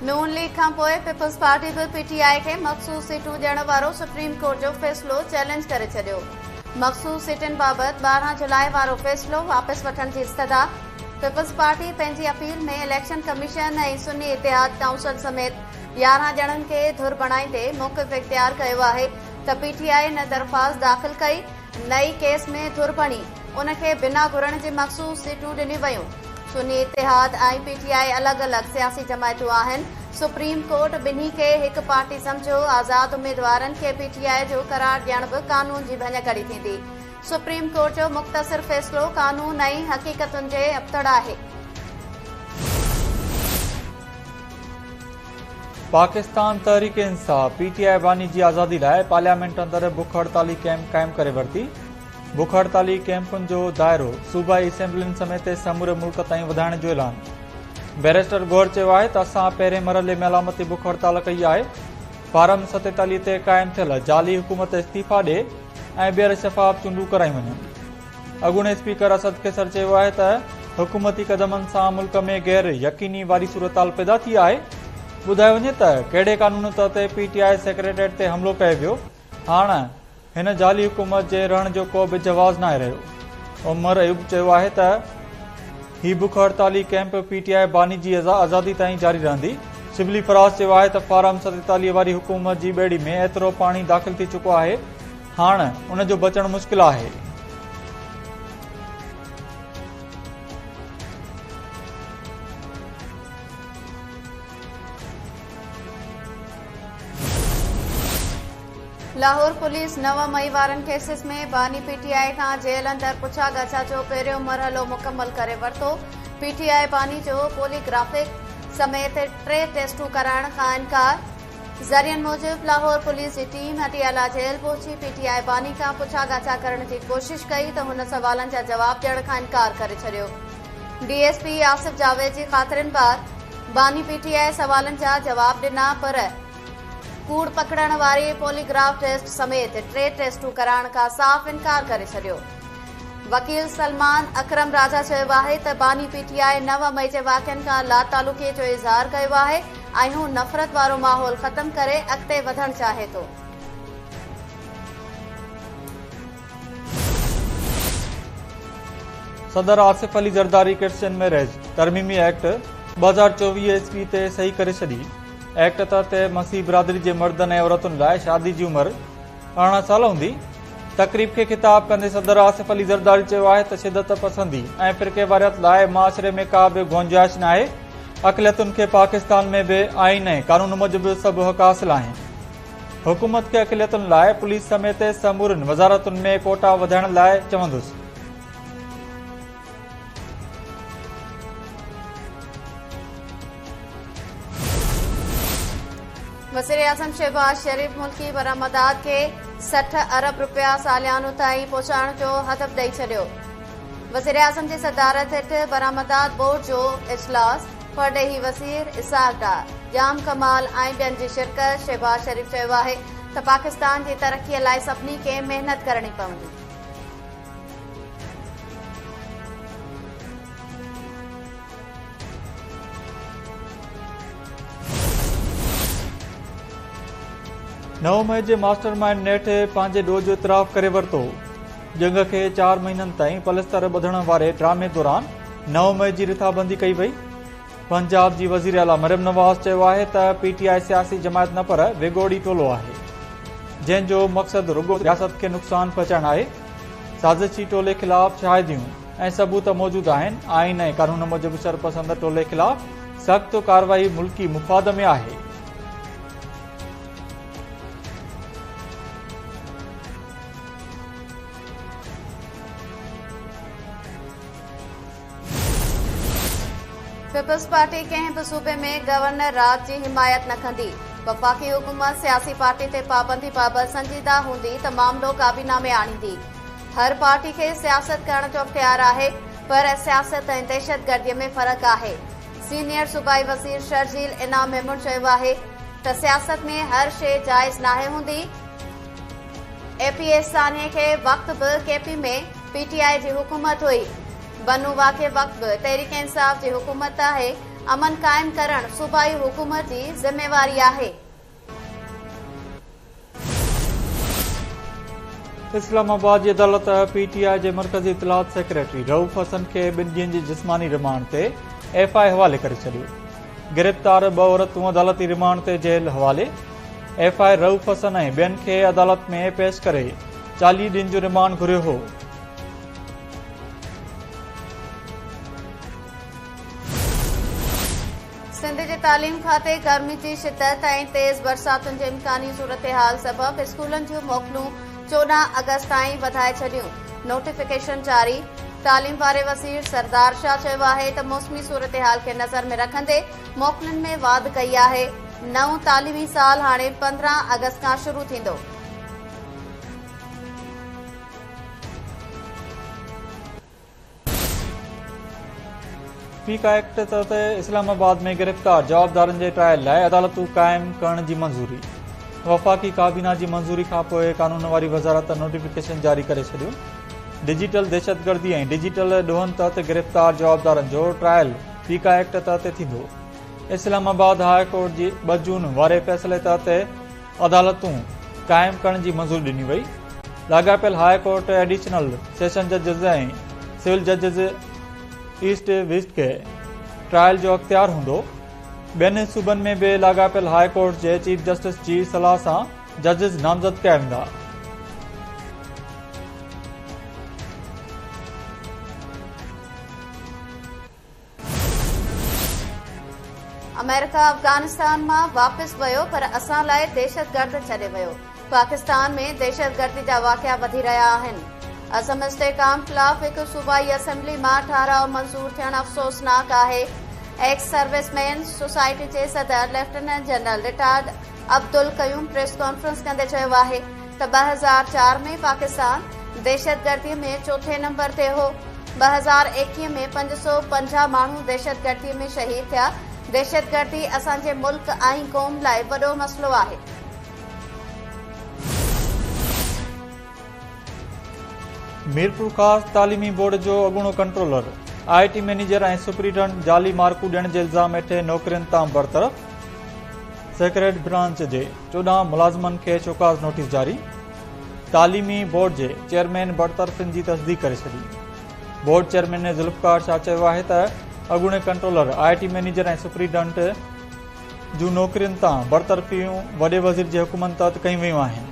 نون ليگ کانپوء peoples party به پي ٽي آء کي مخصوص سيٽون ڏيڻ وارو سپريم ڪورٽ جو فيصلو چئلينج ڪري ڇڏيو. مخصوص سيٽن بابت 12 جولاء وارو فيصلو واپس وٺڻ جي استدعا. پيپلز پارٽي پنهنجي اپيل ۾ اليڪشن ڪميشن ۽ سني اتحاد ڪائونسل سميت 11 ڄڻن کي ڌر بڻائيندي موقف اختيار ڪيو آهي ته پي ٽي آء نه درخواست داخل ڪئي نه ئي ڪيس ۾ ڌر بڻي ان کي بنا گهرڻ جي مخصوص سيٽون ڏنيون ويون. سني اتحاد ۽ پي ٽي آء الڳ الڳ سياسي جماعتون آهن، سپريم ڪورٽ ٻنهي کي هڪ پارٽي سمجهيو، آزاد اميدوارن کي پي ٽي آء جو قرار ڏيڻ به قانون جي ڀڃڪڙي ٿيندي. سپريم ڪورٽ جو مختصر فيصلو قانون ۽ حقيقتن جي ابتڙ آهي. پاڪستان تحريڪ انصاف پي ٽي آء باني جي آزادي لاء پارليامينٽ اندر بک هڙتالي ڪئمپ قائم ڪري ورتي، بک هڙتالي ڪئمپن جو دائرو صوبائي اسيمبلين سميت سموري ملڪ تائين وڌائڻ جو اعلان. بئريسٽر گوهر چيو آهي ته اسان پهرين مرحلي ۾ علامتي بک هڙتال ڪئي آهي، فارم 47 تي قائم ٿيل جعلي حڪومت استعيفيٰ ڏي ۽ ٻيهر شفاف چونڊون ڪرايون وڃن. اڳوڻي اسپيڪر اسد قيصر چيو آهي ته حڪومتي قدمن سان ملڪ ۾ غير يقيني واري صورتحال پيدا ٿي آهي، ٻڌايو وڃي ته ڪهڙي قانون تحت پي ٽي I secretariat تي حملو ڪيو ويو، هاڻ هن جعلي حڪومت جي رهڻ جو ڪو به جواز ناهي رهيو. عمر ايوب چيو آهي ته هي بک هڙتالي ڪئمپ پي ٽي آء باني جي آزادي تائين جاري رهندي. شبلي فراز چيو آهي ته فارم 47 واري حڪومت جي ٻيڙي ۾ ايترو پاڻي داخل ٿي چڪو آهي هاڻ ان جو بچڻ مشڪل آهي. لاهور پوليس 9 مئي وارن ڪيسز ۾ باني پي ٽي آء کان جيل اندر پڇا ڳاڇا جو پهريون مرحلو مڪمل ڪري ورتو، پي ٽي آء باني جو پولي گرافڪ سميت ٽي ٽيسٽون ڪرائڻ کان انڪار، ذريعن موجب لاهور پوليس جي ٽيم اڊيالا جيل پهچي پي ٽي آء باني کان پڇا ڳاڇا ڪرڻ جي ڪوشش ڪئي ته هن سوالن جا جواب ڏيڻ کان انڪار ڪري ڇڏيو. D S P Asif Javed جي خاطرين بعد باني پي ٽي آء سوالن جا جواب ڏنا پر ڪوڙ پڪڙڻ واري پوليگراف ٽيسٽ سميت ٽي ٽيسٽون ڪرائڻ کان صاف انڪار ڪري ڇڏيو. وڪيل سلمان اڪرم راجا چيو آهي ته باني پي ٽي آء 9 مئي جي واقعن کان لاتعلقي جو اظهار ڪيو آهي ۽ هو نفرت وارو ماحول ختم ڪري اڳتي وڌڻ چاهي ٿو. صدر آصف علي زرداري ڪرسچن ميريج ترميمي ايڪٽ 2024 عيسوي تي صحيح ڪري ڇڏي. ايڪٽ تحت مسيح برادري جي مردن ۽ عورتن لاء شادي جي عمر 18 سال هوندي. تقريب کي خطاب ڪندي صدر آصف علي زرداري چيو آهي ته شدت پسندي ۽ فرقيواريت لاء معاشري ۾ ڪا به گنجائش ناهي، اقليتن کي پاڪستان ۾ به آئين ۽ قانون موجب سڀ حق حاصل آهن. حڪومت کي اقليتن لاء پوليس سميت سمورين وزارتن ۾ ڪوٽا وڌائڻ لاء چوندس. وزيراعظم شهباز شريف ملڪي برآمدات کي 60 ارب رپيا ساليانو تائين پهچائڻ جو هدف ڏئي ڇڏيو. وزيراعظم جي صدارت هيٺ برآمدات بورڊ جو اجلاس، پرڏيهي وزير اسحاق ڊار، ڄام ڪمال ۽ ٻين جي شرڪت، شهباز شريف چيو آهي ته پاڪستان جي ترقي لاء سڀني کي محنت ڪرڻي پوندي. نو مئي جي ماسٽر مائينڊ نيٺ پنهنجي ڏوهه جو اعتراف ڪري ورتو. ڄنگهه کي چار مهينن تائين پلستر ٻڌڻ واري ڊرامي دوران نو مئي جي رٿابندي ڪئي وئي. پنجاب جي وزيراعليٰ مريم نواز چيو آهي ته پي ٽي آء سياسي جماعت نه پر وڳوڙي ٽولو آهي، جنهن جو مقصد رڳو رياست کي نقصان پهچائڻ آهي. سازشي ٽولي خلاف شاهديون ۽ ثبوت موجود آهن، آئين ۽ قانون موجب شرپسند ٽولي خلاف سخت ڪارروائي ملڪي مفاد ۾ آهي. پيپلز پارٽي ڪنهن به صوبي ۾ گورنر راڄ جي حمايت نه ڪندي، وفاقي حڪومت سياسي پارٽي تي پابندي بابت سنجيده هوندي ته معاملو ڪابينا ۾ آڻيندي، هر پارٽي کي سياست ڪرڻ جو اختيار آهي پر سياست ۽ دهشتگردي ۾ فرق آهي، سينيئر صوبائي وزير شرجيل انعام ميمڻ چيو آهي ته سياست ۾ هر شيء جائز ناهي هوندي، اي پي ايس سانحي کي وقت به ڪي پي ۾ پي ٽي آء جي حڪومت هئي. بنو واقعي وقت به تحريڪ انصاف جي حڪومت آهي امن قائم ڪرڻ صوبائي حڪومت جي ذميواري آهي. اسلام آباد جي عدالت پي ٽي آء جي مرڪزي اطلاعات سيڪريٽري رئوف حسن کي 2 ڏينهن جي جسماني رمانڊ تي ايف I حوالي ڪري ڇڏيو. گرفتار 2 عورتون عدالتي رمانڊ تي جيل حوالي. ايف I Rauf حسن ۽ ٻين کي عدالت ۾ پيش ڪري 40 ڏينهن جو رمانڊ گهريو هو. سنڌ جي تعليم کاتي گرمي جي شدت ۽ تيز برساتن جي امڪاني صورتحال سبب اسڪولن جون موڪلون 14 آگسٽ تائين وڌائي ڇڏيون، نوٽيفڪيشن جاري. تعليم واري وزير سردار شاهه چيو آهي ته موسمي صورتحال کي نظر ۾ رکندي موڪلن ۾ واڌ ڪئي آهي، نئون تعليمي سال هاڻي 15 آگسٽ کان شروع ٿيندو. پيڪا ايڪٽ تحت اسلام آباد ۾ گرفتار جوابدارن جي ٽرائل لاء عدالتون قائم ڪرڻ جي منظوري. وفاقي ڪابينا جي منظوري کانپوء قانون واري وزارت نوٽيفڪيشن جاري ڪري ڇڏيو. ڊجيٽل دهشتگردي ۽ ڊجيٽل ڏوهن تحت گرفتار جوابدارن جو ٽرائل پيڪا ايڪٽ تحت ٿيندو. اسلام آباد هاء ڪورٽ جي 2 جون واري فيصلي تحت عدالتون قائم ڪرڻ جي منظوري ڏني وئي. لاڳاپيل هاء ڪورٽ ايڊيشنل سيشن ججز ۽ سول ججز ايسٽ ويسٽ کي ٽرائل جو اختيار هوندو. ٻين صوبن ۾ به لاڳاپيل هاء ڪورٽ جي چيف جسٽس جي صلاح سان ججز نامزد ڪيا ويندا. آمريڪا افغانستان مان واپس ويو پر اسان لاء دهشتگرد ڇڏي ويو، پاڪستان ۾ دهشتگردي جا واقعا وڌي رهيا آهن، عزم استحڪام خلاف هڪ صوبائي اسيمبلي مان ٺهراء منظور ٿيڻ افسوسناڪ آهي، ايڪس سروس مين سوسائٽي جي صدر lieutenant general retired Abdul Qayyum press conference ڪندي چيو آهي ته 2004 ۾ پاڪستان دهشتگردي ۾ چوٿين نمبر تي هو، 2021 ۾ 550 ماڻهو دهشتگردي ۾ شهيد ٿيا، دهشتگردي اسان جي ملڪ ۽ قوم لاء وڏو مسئلو آهي. ميرپورخاص تعليمي بورڊ جو اڳوڻو ڪنٽرولر، آء ٽي مئنيجر ۽ سپرنٽينڊنٽ جعلي مارڪون ڏيڻ جي الزام هيٺ نوڪرين تان برطرف، سيڪريٽ برانچ جي 14 ملازمن کي شوڪاز نوٽيس جاري، تعليمي بورڊ جي چيئرمين برطرفين جي تصديق ڪري ڇڏي. بورڊ چيئرمين ذوالفقار شاهه چيو آهي ته اڳوڻي ڪنٽرولر، آء ٽي مئنيجر ۽ سپرنٽينڊنٽ جون نوڪرين تان برطرفيون وڏي وزير جي حڪمن تحت ڪيون ويون آهن.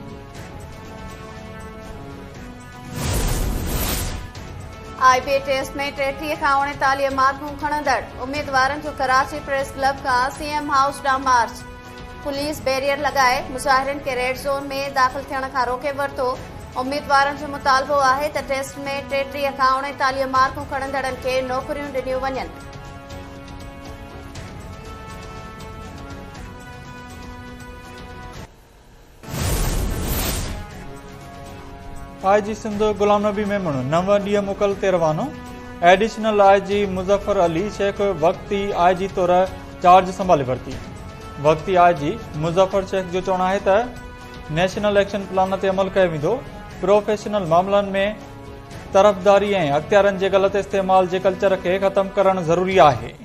آء بي ٽيسٽ ۾ 33 کان 39 مارڪون کڻندڙ اميدوارن جو ڪراچي پريس ڪلب کان سي ايم هائوس ڏانهن مارچ، پوليس بيريئر لڳائي مظاهرين کي ريڊ زون ۾ داخل ٿيڻ کان روڪي ورتو، اميدوارن جو مطالبو آهي ته ٽيسٽ ۾ 33 کان 39 مارڪون کڻندڙن کي نوڪريون ڏنيون وڃن. آء جي سنڌ غلام نبي ميمڻ 9 ڏينهن موڪل تي روانو، ايڊيشنل I جي مظفر علي شيخ وقتي آء جي طور چارج سنڀالي ورتي. وقتي آء جي مظفر شيخ جو چوڻ آهي ته نيشنل ايڪشن پلان تي عمل ڪيو ويندو، پروفيشنل معاملن ۾ طرفداري ۽ اختيارن جي غلط استعمال جي ڪلچر کي ختم ڪرڻ ضروري آهي.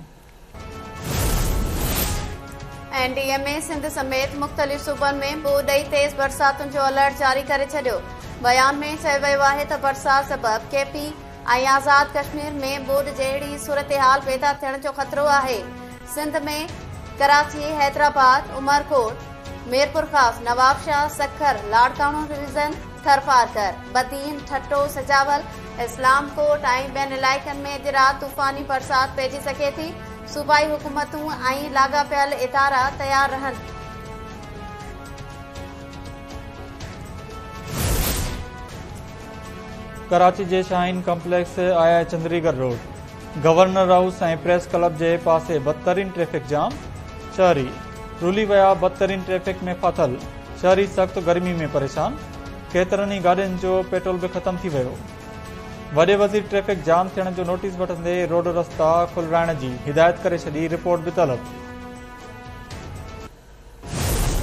N D M A Sindh سميت مختلف صوبن ۾ ٻوڏ ۽ تيز برساتن جو الرٽ جاري ڪري ڇڏيو. بيان ۾ چيو ويو آهي ته برسات سبب ڪي پي ۽ آزاد ڪشمير ۾ ٻوڏ جهڙي صورتحال پيدا ٿيڻ جو خطرو آهي. سنڌ ۾ ڪراچي، حيدرآباد، عمرڪوٽ، ميرپورخاص، نوابشاهه، سکر، لاڙڪاڻو ڊويزن، ٿرپارڪر، بدين، ٺٽو، سجاول، اسلام ڪوٽ ۽ ٻين علائقن ۾ اڄ رات طوفاني برسات پئجي سگهي ٿي، صوبائي حڪومتون ۽ لاڳاپيل ادارا تيار رهن. ڪراچي جي Shaheen complex, I I Chundrigar road, governor house ۽ press club جي پاسي بدترين ٽريفڪ جام، شهري رلي ويا، بدترين ٽريفڪ ۾ ڦاٿل شهري سخت گرمي ۾ پريشان، ڪيترن ئي گاڏين جو پيٽرول به ختم ٿي ويو. وڏي وزير ٽريفڪ جام ٿيڻ جو نوٽيس وٺندي روڊ رستا کولرائڻ جي هدايت ڪري ڇڏي، رپورٽ به طلب.